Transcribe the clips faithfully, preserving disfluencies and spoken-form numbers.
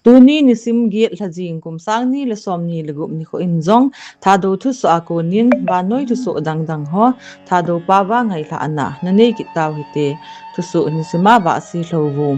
Tuni nisim get lha jing kum sang ni le som ni le gup nikho in jong Thadou thusoh a konin vannoi thusoh dangdang ho Thadou pao a ngailhahna nanei kit tau hite. Thusoh nisima vahsi lhou vo.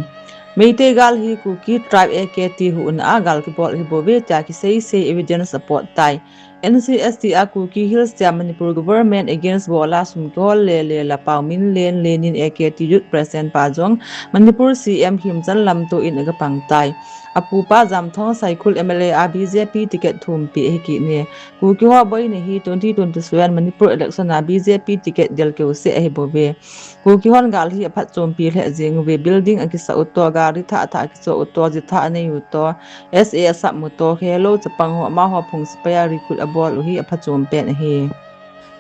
Meitei gal hi Kuki Tribe A K T huhna a gal kibol ahibouve tia kiseisei evidence apot tai. N C S T a Kuki Hills tia Manipur government against bol a sum kihol lele la Paominlen Lenin A K T Youth President pa jong Manipur C M Khemchand lamto in agapang tai. Apupa Jamthong Saikhul M L A a B J P ticket thumpi ahi kit e. Kuki ho boina hi twenty twenty-seven Manipur election a B J P ticket del keuseh ahibouve. Kuki hon gal hi aphatchompi lheh jeng uve, building akisah u toh, gari thah thah akichoh u toh, ji thah anei u toh, S A asap u toh, khelou chapang ho amaho phung sepai a recruit abol u hi aphatchom pen ahi.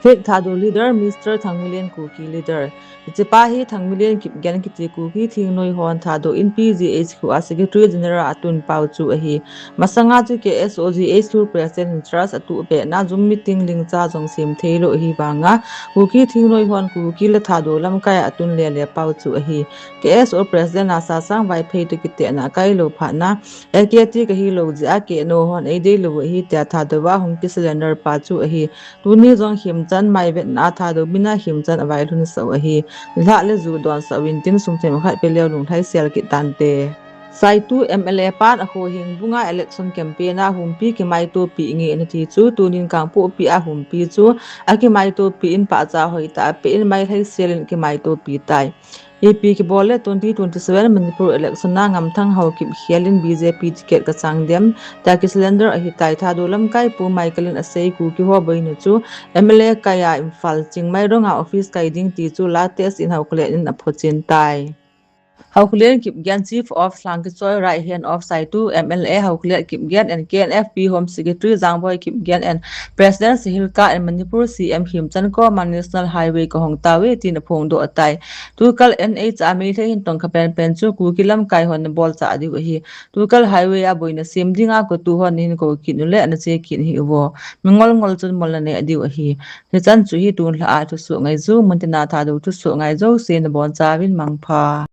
Fake Thadou leader, Mister Thangminlen Kuki leader. Hichepa hi Thangminlen Kipgen kiti Kuki thingnoi hon Thadou in P G H khu a Secretary General atun pau chu ahi. Masanga chu K S O G H khu President in charge atuh petna Zoom meeting lingcha jong sem theilou ahi vanga Kuki thingnoi hon Kuki le Thadou lamkai a atun lele pau chu ahi. K S O President a Sasang Vaiphei toh kitehna akailou phatna A K T kahilou jeh a K N O hon eideilou u ahi tia Thadou a hung kisurrender pa chu ahi. Tuni jong Khemchand maivetna a Thadou mina Khemchand availhun sah u ahi. Nilhah le ju donsah uvin tin sum themkhat peleu lunglhaisel kit tante. Saitu M L A pan akhoheng bunga election campaign a humpi kimaitopi inge nati chu tunin Kangpokpi a humpi chu akimaitopi in pahcha hoitah apeh in mailhaisel in kimaitopi tai. Ipi kibol le twenty twenty-seven Manipur election a Ngamthang Haokip khel in B J P ticket kachang dem tia kisurrender ahitai. Thadou lamkai pu Michael in asei Kuki ho boina chu M L A kai a Imphal Chingmairong a office kai ding ti chu latest in Haokholen in aphochen tai. Haokholen Kipgen, Chief of Lhangkichoi, right hand of Saitu M L A Haokholen Kipgen and K N F P Home Secretary Jangboi Kipgen and President Sahilka and Manipur C M Khemchand koma National Highway kahong tauve tin aphongdoh tai. Tukal N H a Meitei hin tongkha penpen chu Kuki lamkai hon nabolchah diu ahi. Tukal highway a boina sem dinga KOTU hon nahin kou kit u le nache kit hih uvo. Mingol ngol chun mol naneh diu ahi. Hichan chu hi tunlhah a thusoh ngaiju, muntina Thadou thusoh ngai jouse nabonchauvin mangpha.